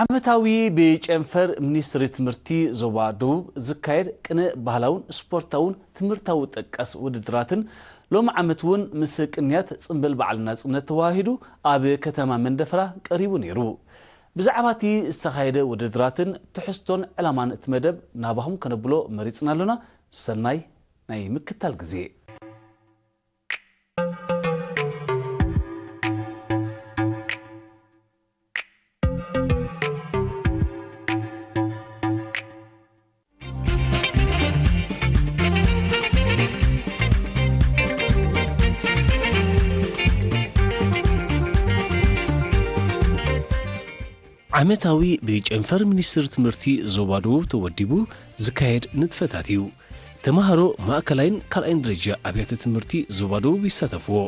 ዓመታዊ ብጨንፈር ሚኒስትሪ ትምህርቲ ዞባ ደቡብ ዝካየድ ቅነ ባህላውን ስፖርታውን ትምህርታዊ ጠቀስ ውድድራትን ሎም ዓመት እውን ምስ ቅንያት ጽምብል በዓል ናጽነት ተዋሂዱ ኣብ ከተማ መንደፈራ ቀሪቡ ነይሩ። ብዛዕባ እቲ ዝተኻየደ ውድድራትን ትሕዝቶን ዕላማን እቲ መደብ ናባኹም ከነብሎ መሪጽና ኣሎና። ሰናይ ናይ ምክታል ግዜ። ዓመታዊ ብጨንፈር ሚኒስትሪ ትምህርቲ ዞባ ደቡብ ተወዲቡ ዝካየድ ንጥፈታት እዩ። ተምሃሮ ማእከላይን ካልኣይን ደረጃ ኣብያተ ትምህርቲ ዞባ ደቡብ ይሳተፍዎ።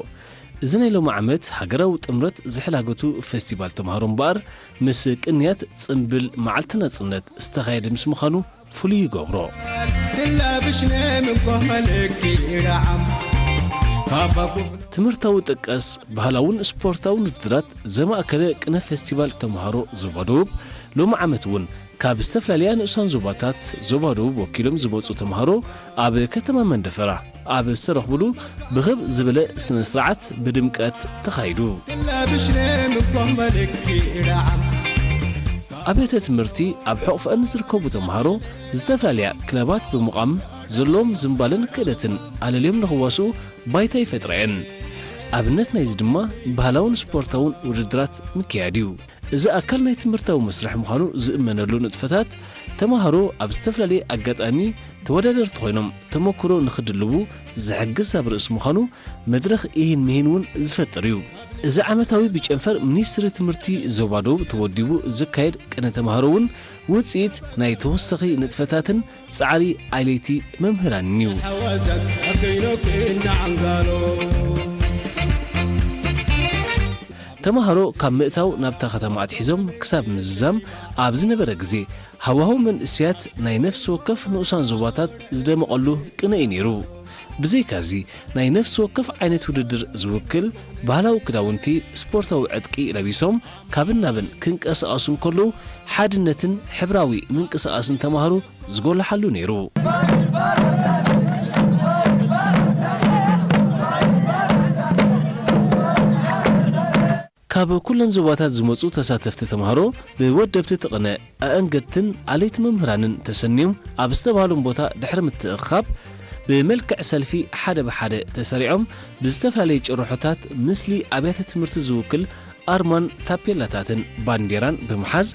እዚ ናይ ሎሚ ዓመት ሃገራዊ ጥምረት ዝሕላገቱ ፈስቲቫል ተምሃሮ እምበኣር፣ ምስ ቅንያት ጽምብል መዓልቲ ናጽነት ዝተኻየደ ምስ ምዃኑ ፍሉይ ይገብሮ። ትምህርታዊ ጠቀስ ባህላውን ስፖርታውን ውድድራት ዘማእከለ ቅነ ፈስቲቫል ተምሃሮ ዞባ ደቡብ ሎሚ ዓመት እውን ካብ ዝተፈላለያ ንኡሳን ዞባታት ዞባ ደቡብ ወኪሎም ዝመጹ ተምሃሮ ኣብ ከተማ መንደፈራ ኣብ ዝተረኽብሉ ብኽብ ዝበለ ስነ ስርዓት ብድምቀት ተኻይዱ። ኣብያተ ትምህርቲ ኣብ ሕቑፈን ዝርከቡ ተምሃሮ ዝተፈላለያ ክለባት ብምቋም ዘለዎም ዝንባለን ክእለትን ኣለልዮም ንኽዋስኡ ባይታ ይፈጥራ እየን። ኣብነት ናይዚ ድማ ባህላውን ስፖርታውን ውድድራት ምክያድ እዩ። እዚ ኣካል ናይ ትምህርታዊ መስርሕ ምዃኑ ዝእመነሉ ንጥፈታት፣ ተምሃሮ ኣብ ዝተፈላለየ ኣጋጣሚ ተወዳደርቲ ኮይኖም ተመክሮ ንኽድልቡ ዝሕግዝ ኣብ ርእሲ ምዃኑ፣ መድረኽ ኢሂን ምሂን እውን ዝፈጥር እዩ። እዚ ዓመታዊ ብጨንፈር ሚኒስትሪ ትምህርቲ ዞባ ደቡብ ተወዲቡ ዝካየድ ቅነ ተምሃሮ እውን ውፅኢት ናይ ተወሰኺ ንጥፈታትን ጻዕሪ ኣለይቲ መምህራንን እዩ። ተምሃሮ ካብ ምእታው ናብታ ከተማ ኣትሒዞም ክሳብ ምዝዛም ኣብ ዝነበረ ግዜ፣ ሃዋህው መንእሰያት ናይ ነፍሲ ወከፍ ንኡሳን ዞባታት ዝደመቐሉ ቅነ እዩ ነይሩ። ብዘይካዚ፣ ናይ ነፍሲ ወከፍ ዓይነት ውድድር ዝውክል ባህላዊ ክዳውንቲ፣ ስፖርታዊ ዕጥቂ ለቢሶም ካብን ናብን ክንቀሳቐሱ እንከለዉ፣ ሓድነትን ሕብራዊ ምንቅስቓስን ተምሃሮ ዝጎልሓሉ ነይሩ። ካብ ኩለን ዞባታት ዝመጹ ተሳተፍቲ ተምሃሮ ብወደብቲ ትቕነ ኣእንገድትን ኣለይቲ መምህራንን ተሰንዮም ኣብ ዝተባህሎም ቦታ ድሕሪ ምትእኻብ ብመልክዕ ሰልፊ ሓደ ብሓደ ተሰሪዖም ብዝተፈላለየ ጭርሖታት ምስሊ ኣብያተ ትምህርቲ ዝውክል ኣርማን ታፔላታትን ባንዴራን ብምሓዝ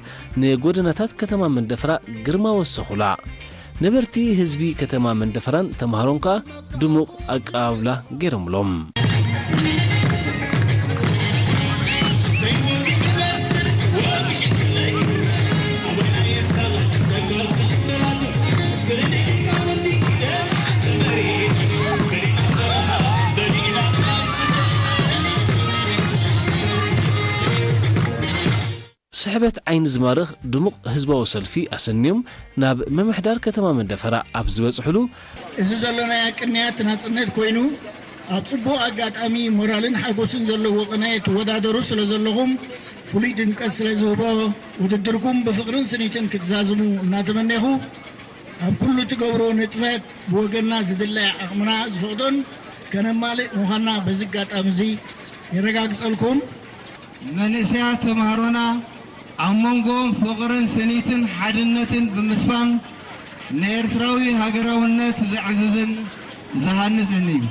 ንጎደናታት ከተማ መንደፈራ ግርማ ወሰኹላ። ነበርቲ ህዝቢ ከተማ መንደፈራን ተምሃሮን ከኣ ድሙቕ ኣቀባብላ ገይሮምሎም። ስሕበት ዓይኒ ዝማርኽ ድሙቕ ህዝባዊ ሰልፊ ኣሰንዮም ናብ ምምሕዳር ከተማ መንደፈራ ኣብ ዝበጽሕሉ፣ እዚ ዘሎናዮ ቅንያት ናጽነት ኮይኑ፣ ኣብ ጽቡቕ ኣጋጣሚ ሞራልን ሓጎስን ዘለዎ ቅነ ትወዳደሩ ስለ ዘለኹም፣ ፍሉይ ድምቀት ስለ ዝህቦ፣ ውድድርኩም ብፍቕርን ስኒትን ክትዛዝሙ እናተመኔኹ፣ ኣብ ኩሉ ትገብርዎ ንጥፈት ብወገንና ዝድለ ዓቕምና ዝፈቕዶን ከነማልእ ምዃንና በዚ ኣጋጣሚ እዚ የረጋግጸልኩም። መንእሰያት ተምሃሮና ኣብ መንጎኦም ፍቕርን ስኒትን ሓድነትን ብምስፋን ንኤርትራዊ ሃገራውነት ዘዕዝዝን ዝሃንጽን እዩ።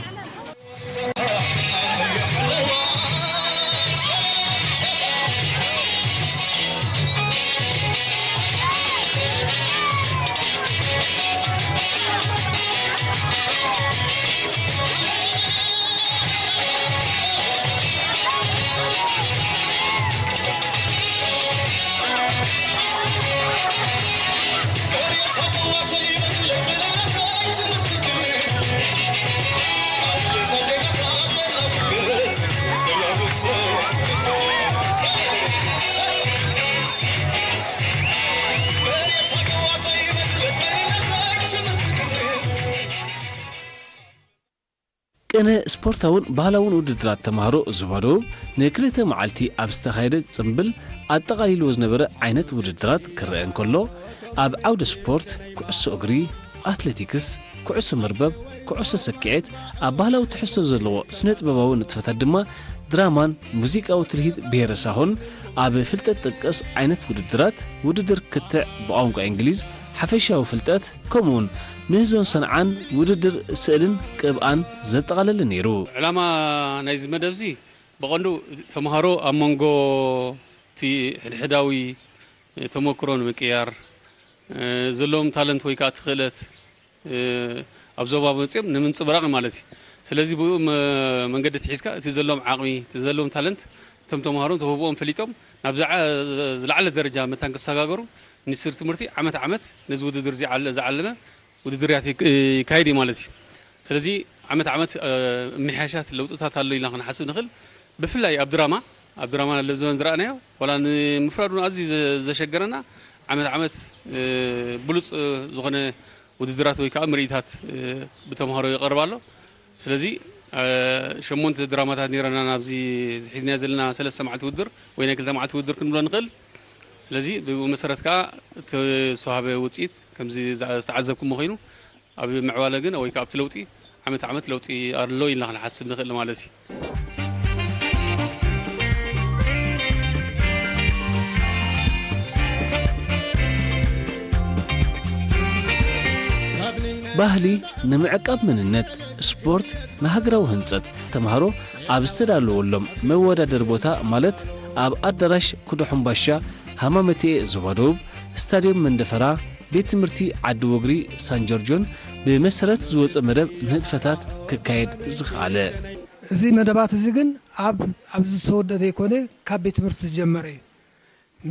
ቅነ ስፖርታውን ባህላውን ውድድራት ተምሃሮ ዞባ ደቡብ ንክልተ መዓልቲ ኣብ ዝተኻየደ ጽምብል ኣጠቓሊልዎ ዝነበረ ዓይነት ውድድራት ክረአ እንከሎ፣ ኣብ ዓውደ ስፖርት፣ ኩዕሶ እግሪ፣ ኣትሌቲክስ፣ ኩዕሶ መርበብ፣ ኩዕሶ ሰኪዔት፣ ኣብ ባህላዊ ትሕዝቶ ዘለዎ ስነ-ጥበባዊ ንጥፈታት ድማ ድራማን ሙዚቃዊ ትልሂት ብሄረ ሳሆን ኣብ ፍልጠት ጠቀስ ዓይነት ውድድራት፣ ውድድር ክትዕ ብቋንቋ እንግሊዝ፣ ሓፈሻዊ ፍልጠት፣ ከምኡውን ምህዞን ሰንዓን ውድድር ስእልን ቅብኣን ዘጠቓለለ ነይሩ። ዕላማ ናይዚ መደብ እዚ ብቐንዱ ተምሃሮ ኣብ መንጎ እቲ ሕድሕዳዊ ተመክሮ ንምቅያር፣ ዘለዎም ታለንት ወይ ከዓ እቲ ክእለት ኣብ ዞባ መፅኦም ንምንፅብራቕ ማለት እዩ። ስለዚ ብኡ መ-፣ መንገዲ ትሒዝካ እቲ ዘለዎም ዓቕሚ፣ እቲ ዘለዎም ታለንት እቶም ተምሃሮ ተውህብኦም ፈሊጦም ናብ ዝዓ-፣ ዝለዓለ ደረጃ መታን ክሰጋገሩ ሚኒስትሪ ትምህርቲ ዓመት ዓመት ነዚ ውድድር እዚ ዓለ-፣ ዝዓለመ ውድድር ያት-፣ ይካየድ እዩ ማለት እዩ። ስለዚ ዓመት ዓመት፣ እ፣ ምሕያሻት ለውጥታት ኣሎ ኢልና ክንሓስብ ንኽእል። ብፍላይ ኣብ ድራማ፣ ኣብ ድራማ ለዘበን ዝረኣናዮ፣ ዋላ ንምፍራድ እውን ኣዝዩ ዘ-፣ ዘሸገረና፣ ዓመት ዓመት፣ እ፣ ብሉጽ፣ እ፣ ዝኾነ ውድድራት ወይ ከዓ ምርኢታት፣ እ፣ ብተምሃሮ ይቐርብ ኣሎ። ስለዚ፣ እ፣ ሸሞንተ ድራማታት ነይረና ናብዚ ሒዝናዮ ዘለና ሰለስተ መዓልቲ ውድድር ወይ ናይ ክልተ መዓልቲ ውድድር ክንብሎ ንኽእል። ስለዚ ብኡ መሰረት ከዓ እተዋህበ ውፅኢት ከምዚ ዝኣ-፣ ዝተዓዘብኩሞ ኮይኑ ኣብ ምዕባለ ግን ወይ ከዓ ኣብቲ ለውጢ ዓመት ዓመት ለውጢ ኣሎ ኢልና ክንሓስብ ንኽእል ማለት እዩ። ባህሊ ንምዕቃብ መንነት፣ ስፖርት ንሃገራዊ ህንጸት፣ ተምሃሮ ኣብ ዝተዳለወሎም መወዳደሪ ቦታ ማለት ኣብ ኣዳራሽ ኩዶ ሕምባሻ ሃማመቴ ዞባ ደቡብ፣ ስታድዮም መንደፈራ፣ ቤት ትምህርቲ ዓዲ ወግሪ ሳን ጆርጆን ብመሰረት ዝወጸ መደብ ንጥፈታት ክካየድ ዝኸኣለ። እዚ መደባት እዚ ግን ኣብ፣ ኣብዚ ዝተወደደ ዘይኮነ፣ ካብ ቤት ትምህርቲ ዝጀመረ እዩ።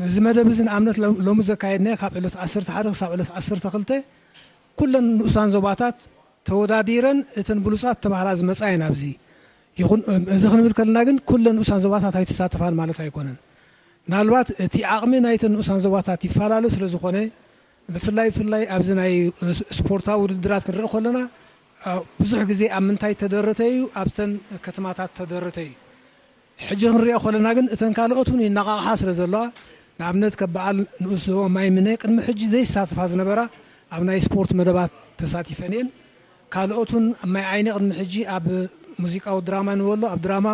እዚ መደብ እዚ ንኣብነት ሎ-፣ ሎሚ ዘካየድናዮ ካብ ዕለት ዓሰርተ ሓደ ክሳብ ዕለት ዓሰርተ ክልተ ኩለን ንኡሳን ዞባታት ተወዳዲረን እተን ብሉጻት ተባህላ ዝመጻ እየን። ኣብዚ ይኹን፣ እዚ ክንብል ከለና ግን ኩለን ንኡሳን ዞባታት ኣይተሳተፋን ማለት ኣይኮነን። ምናልባት እቲ ዓቕሚ ናይተን ንኡሳን ዞባታት ይፈላለ ስለ ዝኾነ፣ ብፍላይ፣ ብፍላይ ኣብዚ ናይ ስ-፣ ስፖርታዊ ውድድራት ክንርኢ ከለና፣ አ፣ ብዙሕ ግዜ ኣብ ምንታይ ተደረተ እዩ? ኣብተን ከተማታት ተደረተ እዩ። ሕጂ ክንሪኦ ከለና ግን እተን ካልኦት እውን ይነቓቕሓ ስለ ዘለዋ፣ ንኣብነት ከም በዓል ንኡስ ዞባ ማይ ምነ ቅድሚ ሕጂ ዘይሳተፋ ዝነበራ ኣብ ናይ ስፖርት መደባት ተሳቲፈን እየን። ካልኦት እውን ኣብ ማይ ዓይኒ ቅድሚ ሕጂ ኣብ ሙዚቃዊ ድራማ ንበሎ፣ ኣብ ድራማ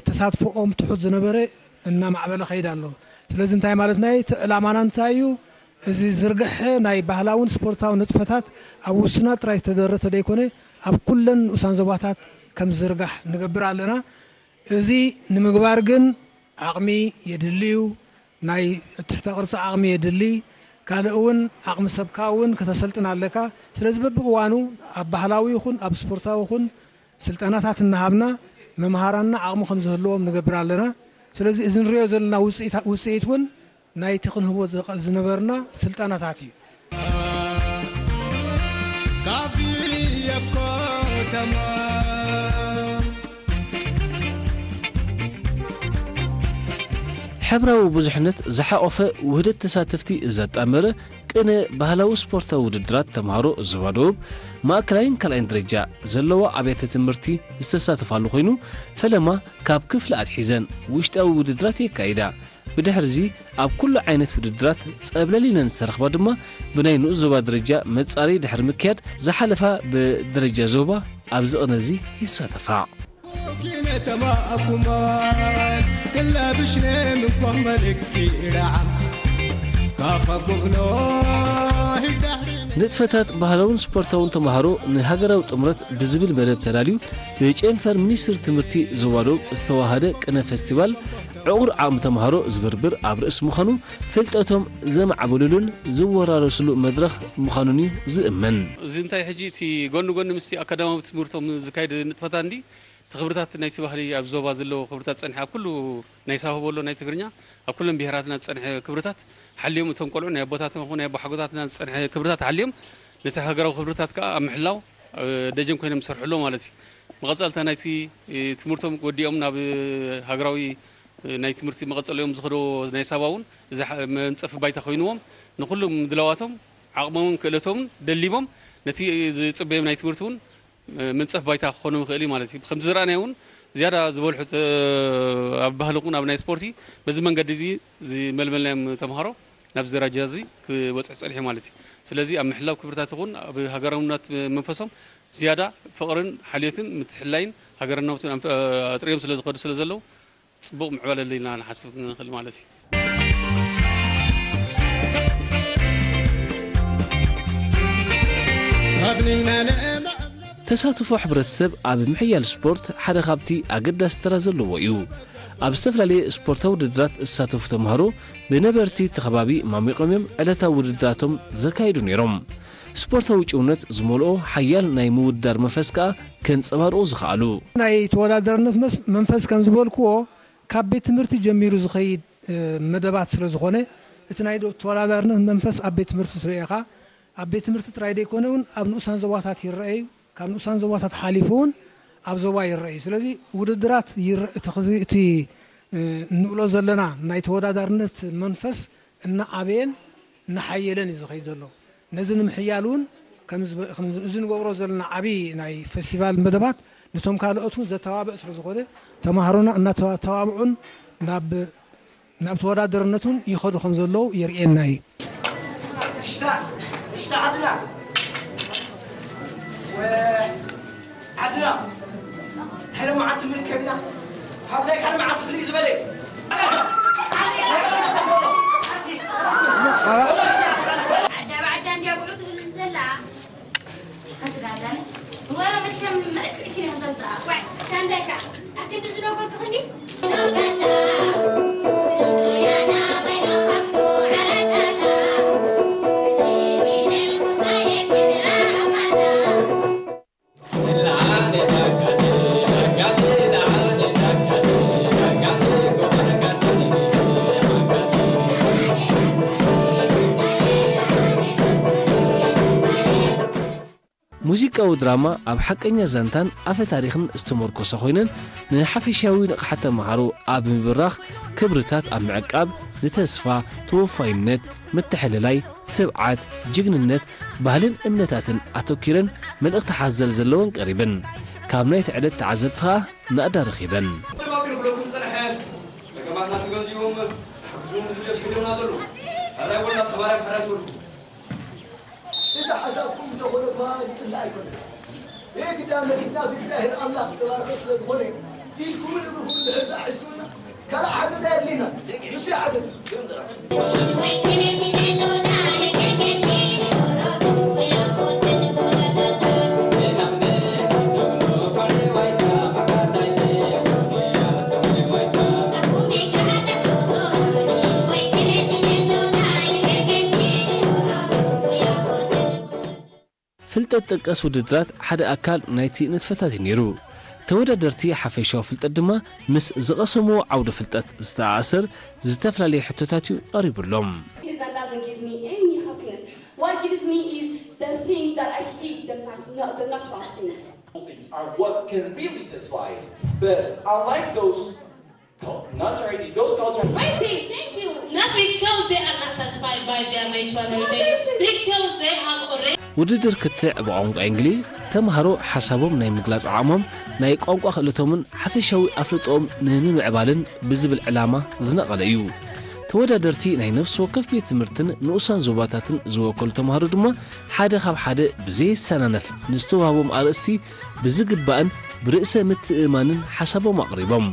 ተሳትፎኦም ትሑት ዝነበረ እናማዕበለ ከይድ ኣሎ። ስለዚ እንታይ ማለትና እዩ? እቲ ዕላማና እንታይ እዩ? እዚ ዝርግሐ ናይ ባህላውን ስፖርታውን ንጥፈታት ኣብ ውሱናት ጥራይ ዝተደረተ ዘይኮነ፣ ኣብ ኩለን ንኡሳን ዞባታት ከም ዝዝርጋሕ ንገብር ኣለና። እዚ ንምግባር ግን ዓቕሚ የድሊ እዩ። ናይ ትሕተ ቅርጺ ዓቕሚ የድሊ። ካልእ እውን ዓቕሚ ሰብካ እውን ከተሰልጥን ኣለካ። ስለዚ በብእዋኑ ኣብ ባህላዊ ይኹን ኣብ ስፖርታዊ ይኹን ስልጠናታት እናሃብና መምሃራንና ዓቕሚ ከም ዝህልዎም ንገብር ኣለና። ስለዚ እዚ ንሪኦ ዘለና ውፅኢታ-፣ ውፅኢት እውን ናይቲ ክንህቦ ዝቐ-፣ ዝነበርና ስልጠናታት እዩ። ካፊ ኣብ ከተማ ሕብራዊ ብዙሕነት ዝሓቖፈ ውህደት ተሳተፍቲ ዘጣመረ ቅነ ባህላዊ ስፖርታዊ ውድድራት ተምሃሮ ዞባ ደቡብ ማእከላይን ካልኣይን ደረጃ ዘለዋ ኣብያተ ትምህርቲ ዝተሳተፋሉ ኮይኑ፣ ፈለማ ካብ ክፍሊ ኣትሒዘን ውሽጣዊ ውድድራት የካይዳ። ብድሕርዚ ኣብ ኩሉ ዓይነት ውድድራት ጸብለል ኢለን ዝተረኽባ ድማ ብናይ ንኡስ ዞባ ደረጃ መጻረዪ ድሕሪ ምክያድ ዝሓለፋ ብደረጃ ዞባ ኣብዚ ቅነ እዚ ይሳተፋ። ንጥፈታት ባህላውን ስፖርታውን ተምሃሮ ንሃገራዊ ጥምረት ብዝብል መደብ ተዳልዩ ብጨንፈር ሚኒስትሪ ትምህርቲ ዞባ ደቡብ ዝተዋሃደ ቅነ ፌስቲቫል ዕቑር ዓቕሚ ተምሃሮ ዝብርብር ኣብ ርእሲ ምዃኑ ፍልጠቶም ዘማዕብሉሉን ዝወራረስሉ መድረኽ ምዃኑን እዩ ዝእመን። እዚ እንታይ ሕጂ እቲ ጎኒ ጎኒ ምስቲ ኣካዳማዊ ትምህርቶም ዝካየድ ንጥፈታት እንዲ እቲ ክብርታት ናይቲ ባህሊ ኣብ ዞባ ዘለዎ ክብርታት ጸኒሐ ኣብ ኩሉ ናይ ሳሆ በሎ ናይ ትግርኛ ኣብ ኩለን ብሄራትና ዝጸንሐ ክብርታት ሓልዮም እቶም ቆልዑ ናይ ኣቦታትና ይኹን ናይ ኣቦሓጎታትና ዝጸንሐ ክብርታት ሓልዮም ነቲ ሃገራዊ ክብርታት ከኣ ኣብ ምሕላው ደጀን ኮይኖም ዝሰርሑ ኣለዉ ማለት እዩ። መቐጸልታ ናይቲ ትምህርቶም ወዲኦም ናብ ሃገራዊ ናይ ትምህርቲ መቐጸሊኦም ዝኸድዎ ናይ ሳባ እውን እዚ መንጸፊ ባይታ ኮይንዎም ንኹሎም ምድላዋቶም ዓቕሞምን ክእለቶምን ደሊቦም ነቲ ዝጽበዮም ናይ ትምህርቲ እውን ምንፀፍ ባይታ ክኾኑ ይኽእል እዩ ማለት እዩ። ከምዚ ዝረኣናዮ እውን ዝያዳ ዝበልሑ ተ- ኣብ ባህሊ ኹን ኣብ ናይ ስፖርቲ በዚ መንገዲ እዚ ዝመልመልናዮም ተምሃሮ ናብዚ ደረጃ እዚ ክበፅሑ ፀኒሑ ማለት እዩ። ስለዚ ኣብ ምሕላው ክብርታት ይኹን ኣብ ሃገራውነት መንፈሶም ዝያዳ ፍቕርን ሓልዮትን ምትሕልላይን ሃገራውነትን ኣንፈ- ኣጥርዮም ስለ ዝኸዱ ስለ ዘለዉ ፅቡቕ ምዕባለ ኣሎ ኢልና ንሓስብ ንኽእል ማለት እዩ። ተሳትፎ ሕብረተሰብ ኣብ ምሕያል ስፖርት ሓደ ካብቲ ኣገዳሲ ተራ ዘለዎ እዩ። ኣብ ዝተፈላለየ ስፖርታዊ ውድድራት ዝሳተፉ ተምሃሮ ብነበርቲ እቲ ከባቢ ማሚቖም እዮም ዕለታዊ ውድድራቶም ዘካይዱ ነይሮም። ስፖርታዊ ጭውነት ዝመልኦ ሓያል ናይ ምውድዳር መንፈስ ከኣ ከንጸባርቑ ዝኸኣሉ። ናይ ተወዳደርነት መስ- መንፈስ ከም ዝበልክዎ ካብ ቤት ትምህርቲ ጀሚሩ ዝኸይድ መደባት ስለ ዝኾነ እቲ ናይ ተወዳዳርነት መንፈስ ኣብ ቤት ትምህርቲ ትርእኻ ኣብ ቤት ትምህርቲ ጥራይ ዘይኮነ እውን ኣብ ንኡሳን ዞባታት ይረአ እዩ። ካብ ንኡሳን ዞባታት ሓሊፉ እውን ኣብ ዞባ ይረአ እዩ። ስለዚ ውድድራት ይረ- እቲ ክዚ- እቲ እንብሎ ዘለና ናይ ተወዳዳርነት መንፈስ እናዓበየን እናሓየለን እዩ ዝኸይድ ዘሎ። ነዚ ንምሕያል እውን ከምዚ ንገብሮ ዘለና ዓብዪ ናይ ፈስቲቫል መደባት ነቶም ካልኦት እውን ዘተባብዕ ስለ ዝኾነ ተምሃሮና እናተባብዑን ናብ ናብ ተወዳደርነቱን ይኸዱ ከም ዘለዉ የርእየና እዩ። ዓድና ሓደ መዓልቲ ምርከብ ኢና ካብ ናይ ካልእ መዓልቲ ፍልይ ዝበለ ዓዳ ብዓዳ እንድያ ብዕሉ ትብል ዘላ ኣትጋዳነ ወረ መቸም መዕጥዕኪ ነህበዛ ዋይ ሳንዳካ ኣክንዲ ዝነገርኩ ክንዲ ሙዚቃዊ ድራማ ኣብ ሓቀኛ ዛንታን ኣፈ ታሪኽን ዝተመርኮሰ ኮይነን ንሓፈሻዊ ንቕሓት ተምሃሮ ኣብ ምብራኽ፣ ክብርታት ኣብ ምዕቃብ፣ ንተስፋ፣ ተወፋይነት፣ ምትሕልላይ፣ ትብዓት፣ ጅግንነት፣ ባህልን እምነታትን ኣተኲረን መልእኽቲ ሓዘል ዘለወን ቀሪበን። ካብ ናይቲ ዕለት ተዓዘብቲ ኸኣ ናእዳ ረኺበን። እቲ ሓሳብኩም እንተኾነ እኳ ዝጽላእ ኣይኮነን። የግዳ መሬትና ብእግዚኣብሔር ኣምላኽ ዝተባረኸ ስለ ዝኾነ ኢድኩምን እግርኩምን ብሕልፊ ኣሕዝሉና። ካልእ ሓገዝ ኣየድልየናን። ንሱ እዩ ሓገዝ። ፍልጠት ጠቀስ ውድድራት ሓደ ኣካል ናይቲ ንጥፈታት እዩ ነይሩ። ተወዳደርቲ ሓፈሻዊ ፍልጠት ድማ ምስ ዝቐሰምዎ ዓውደ ፍልጠት ዝተኣኣሰር ዝተፈላለየ ሕቶታት እዩ ቀሪቡሎም። It doesn't give me any happiness. What gives me is the thing that I see, the, nat- the natural things. Things are what can really satisfy us. But unlike those, cul- not charity, those cultures. Mighty, thank you. Not because they are not satisfied by their natural heritage, because they have already. ውድድር ክትዕ ብቋንቋ እንግሊዝ ተምሃሮ ሓሳቦም ናይ ምግላፅ ዓቕሞም ናይ ቋንቋ ክእለቶምን ሓፈሻዊ ኣፍልጦኦም ንምምዕባልን ብዝብል ዕላማ ዝነቐለ እዩ። ተወዳደርቲ ናይ ነፍሲ ወከፍ ቤት ትምህርትን ንኡሳን ዞባታትን ዝወከሉ ተምሃሮ ድማ ሓደ ካብ ሓደ ብዘየሰናነፍ ንዝተዋህቦም ኣርእስቲ ብዝግባእን ብርእሰ ምትእምማንን ሓሳቦም ኣቕሪቦም።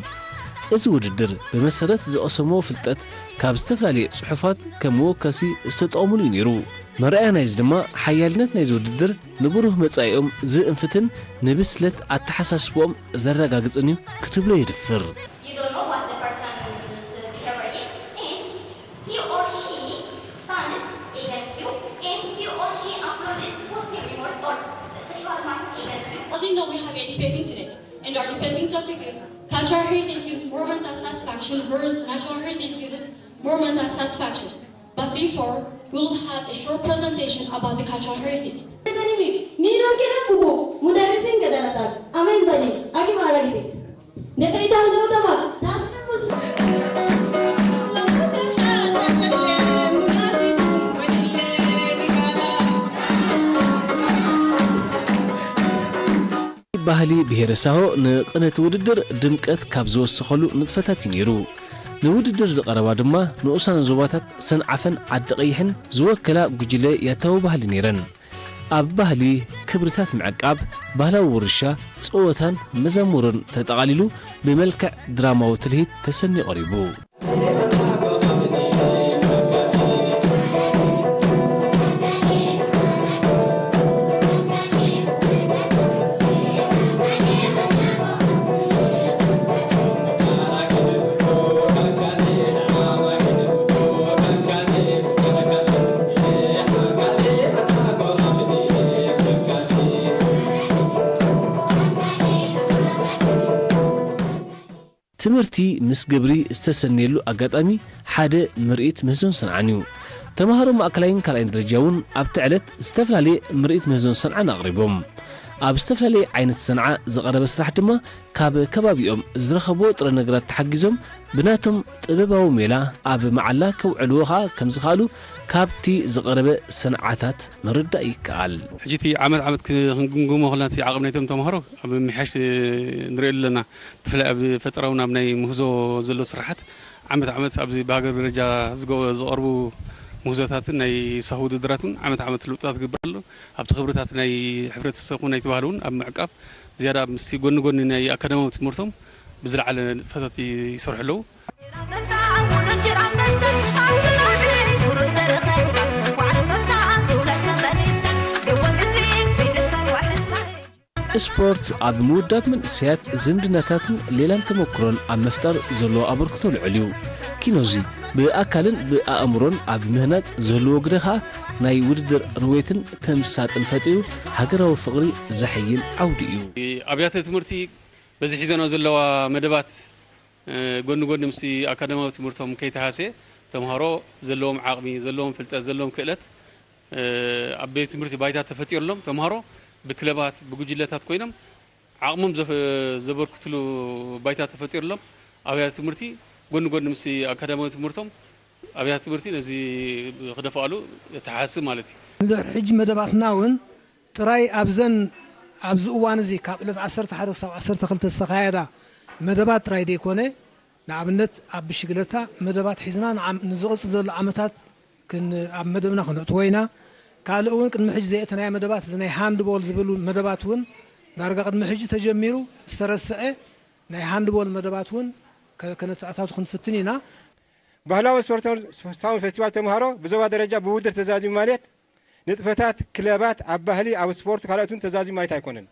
እዚ ውድድር ብመሰረት ዝቐሰምዎ ፍልጠት ካብ ዝተፈላለየ ጽሑፋት ከም መወከሲ ዝተጠቐሙሉ እዩ ነይሩ። መርኣያ ናይዚ ድማ ሓያልነት ናይዚ ውድድር ንብሩህ መጻኢኦም ዝእንፍትን ንብስለት ኣተሓሳስብኦም ዘረጋግጽን እዩ ክትብሎ የድፍር። You don't know what the person's behavior is and he or she sons against you and he or she uploaded positive remarks or sexual remarks against you. As you know, we have a debating today, and our debating topic is cultural heritage gives more mental satisfaction versus natural heritage gives more mental satisfaction. But before, we will have a short presentation about the cultural heritage. Miron kena kubu, mudarising ke darasan, amen bani, agi mara gidi. Neka ita huzur utama, tasuk. ባህሊ ብሄረ ሳሆ ንቕነ እቲ ውድድር ድምቀት ካብ ዝወሰኸሉ ንጥፈታት እዩ ነይሩ። ንውድድር ዝቐረባ ድማ ንኡሳን ዞባታት ሰንዓፈን ዓዲ ቀይሕን ዝወከላ ጉጅለ ያታዊ ባህሊ ነይረን። ኣብ ባህሊ፣ ክብርታት ምዕቃብ፣ ባህላዊ ውርሻ፣ ጸወታን መዛሙርን ተጠቓሊሉ ብመልክዕ ድራማዊ ትልሂት ተሰንዩ ቀሪቡ። ትምህርቲ ምስ ግብሪ ዝተሰነየሉ ኣጋጣሚ ሓደ ምርኢት ምህዞን ሰንዓን እዩ። ተምሃሮ ማእከላይን ካልኣይን ደረጃ እውን ኣብቲ ዕለት ዝተፈላለየ ምርኢት ምህዞን ሰንዓን ኣቕሪቦም። ኣብ ዝተፈላለየ ዓይነት ሰንዓ ዝቐረበ ስራሕ ድማ ካብ ከባቢኦም ዝረኸብዎ ጥረ ነገራት ተሓጊዞም ብናቶም ጥበባዊ ሜላ ኣብ መዓላ ከውዕልዎ ኸኣ ከም ዝኸኣሉ ካብቲ ዝቐረበ ሰንዓታት ምርዳእ ይከኣል። ሕጂ እቲ ዓመት ዓመት ክ-፣ ክንግምግሞ ከለና እቲ ዓቕሚ ናይቶም ተምሃሮ ኣብ ምምሕያሽ ንሪኦ ኣለና። ብፍላይ ኣብ ፈጠራውን ኣብ ናይ ምህዞ ዘሎ ስራሓት ዓመት ዓመት ኣብዚ ብሃገር ደረጃ ዝገ-፣ ዝቐርቡ ምህዞታትን ናይ ሳሁ ውድድራትን ዓመት ዓመት ልውጣት ዝግበር ኣሎ። ኣብቲ ክብርታት ናይ ሕብረተሰብ ኮነ ናይቲ ባህሊ እውን ኣብ ምዕቃብ ዝያዳ ምስቲ ጎኒ ጎኒ ናይ ኣካዳሚያዊ ትምህርቶም ብዝለዓለ ንጥፈታት ይሰርሑ ኣለዉ። ስፖርት ኣብ ምውዳብ መንእሰያት ዝምድናታትን ሌላን ተመክሮን ኣብ ምፍጣር ዘለዎ ኣበርክቶ ልዑል እዩ። ኪኖዚ ብኣካልን ብኣእምሮን ኣብ ምህናጽ ዝህልዎ ግደ ኸኣ ናይ ውድድር ርዌትን ተምሳጥን ፈጢሩ ሃገራዊ ፍቕሪ ዘሐይል ዓውዲ እዩ። ኣብያተ ትምህርቲ በዚ ሒዘንኦ ዘለዋ መደባት፣ እ፣ ጎኒ ጎኒ ምስቲ ኣካዳሚያዊ ትምህርቶም ከይተሃስየ ተምሃሮ ዘለዎም ዓቕሚ፣ ዘለዎም ፍልጠት፣ ዘለዎም ክእለት፣ እ፣ ኣብ ቤት ትምህርቲ ባይታ ተፈጢሩሎም ተምሃሮ ብክለባት፣ ብጉጅለታት ኮይኖም ዓቕሞም ዘፍ-፣ ዘበርክትሉ ባይታ ተፈጢሩሎም ኣብያተ ትምህርቲ ጎኒ ጎኒ ምስቲ ኣካዳሚያዊ ትምህርቶም ኣብያተ ትምህርቲ ነዚ ክደፍኣሉ የተሓስብ ማለት እዩ። ሕጂ መደባትና እውን ጥራይ ኣብዘን ኣብዚ እዋን እዚ ካብ ዕለት ዓሰርተ ሓደ ክሳብ ዓሰርተ ክልተ ዝተኻየዳ መደባት ጥራይ ዘይኮነ፣ ንኣብነት ኣብ ብሽግለታ መደባት ሒዝና ንዓም-፣ ንዝቕጽል ዘሎ ዓመታት ክን-፣ ኣብ መደብና ክነእትዎ ኢና። ካልእ እውን ቅድሚ ሕጂ ዘየእተናዮ መደባት፣ እዚ ናይ ሃንድቦል ዝብል መደባት እውን ዳርጋ ቅድሚ ሕጂ ተጀሚሩ ዝተረስዐ ናይ ሃንድቦል መደባት እውን ከ-፣ ከነተኣታቱ ክንፍትን ኢና። ባህላዊ ስፖርታዊ፣ ስፖርታዊ ፌስቲቫል ተምሃሮ ብዞባ ደረጃ ብውድድር ተዛዚሙ ማለት ንጥፈታት ክለባት ኣብ ባህሊ፣ ኣብ ስፖርት ካልኦትን ተዛዚሙ ማለት ኣይኮነን።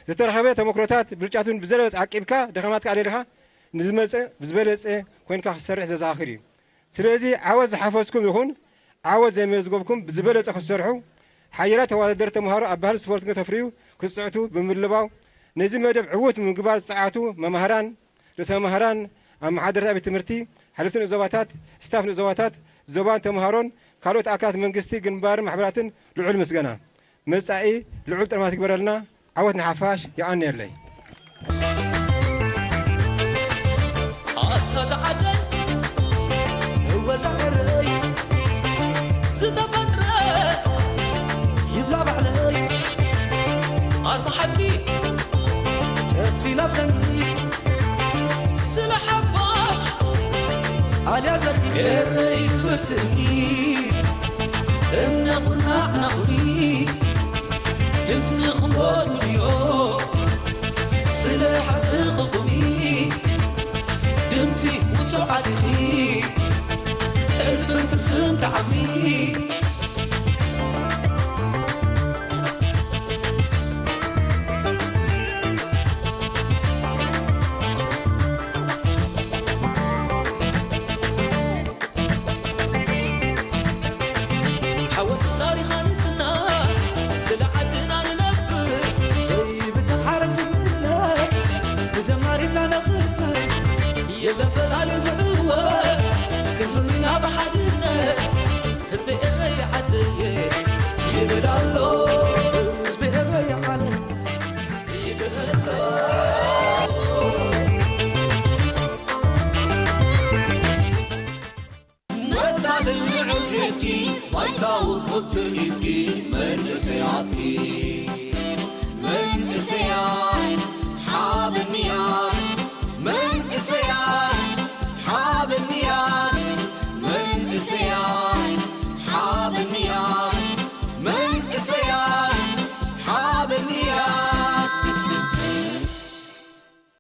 ዝተረኸበ ተመክሮታት ብልጫቱን ብዘለበፅ ዓቂብካ ደኸማትካ ኣለልኻ ንዝመፀ ብዝበለፀ ኮይንካ ክትሰርሕ ዘዘኻኽር እዩ። ስለዚ ዓወት ዝሓፈዝኩም ይኹን ዓወት ዘመዝገብኩም ብዝበለፀ ክትሰርሑ ሓየራት ተወዳደርቲ ተምሃሮ ኣብ ባህሊ ስፖርት ከተፍርዩ ክትፅዕቱ ብምልባው ነዚ መደብ ዕዉት ምግባር ዝፀዓቱ መማህራን ርእሰ መምህራን፣ ኣመሓደርቲ ቤት ትምህርቲ፣ ሓለፍቲ ንኡስ ዞባታት፣ ስታፍ ንኡስ ዞባታት፣ ዞባን ተምሃሮን፣ ካልኦት ኣካላት መንግስቲ፣ ግንባርን ማሕበራትን ልዑል ምስጋና። መጻኢ ልዑል ጥርማት ይግበረልና። ዓወት ንሓፋሽ። የቐንየለይ። ኣታ ዝዓደይ እወ ዝዕረይ ዝተፈጥረ ይብላ ባዕለይ ኣርማ ሓቂ ተኺላ ብዘኒ ስለ ሓፋሽ ኣልያ ዘርጊ ኤረይ ብርትኒ እምነ ኩና ኣዕናኹኒ ድምፂ ክንጎድጉድዮ ስለ ሓቂ ክቁሚ ድምፂ ውፁዓት ኢኺ እልፍን ትርፍን ተዓሚ ሓወልቲ ታሪኻ ንጽና ስለ ዓድና ንነብር ዘይብተሓረድ ንምነት ብደምና ሪምና ነኽብር የለን ፈላሊ ዝዕወት ክንህሉና ብሓድነት ህዝቢ ኤረይ ዓደየ ይብል ኣሎ ህዝቢ ኤረይ ዓለም ይብል ኣሎ መሳልን ንዑ ሒዝኪ ባይታዊ ክብትር ሒዝኪ መንእሰያትኪ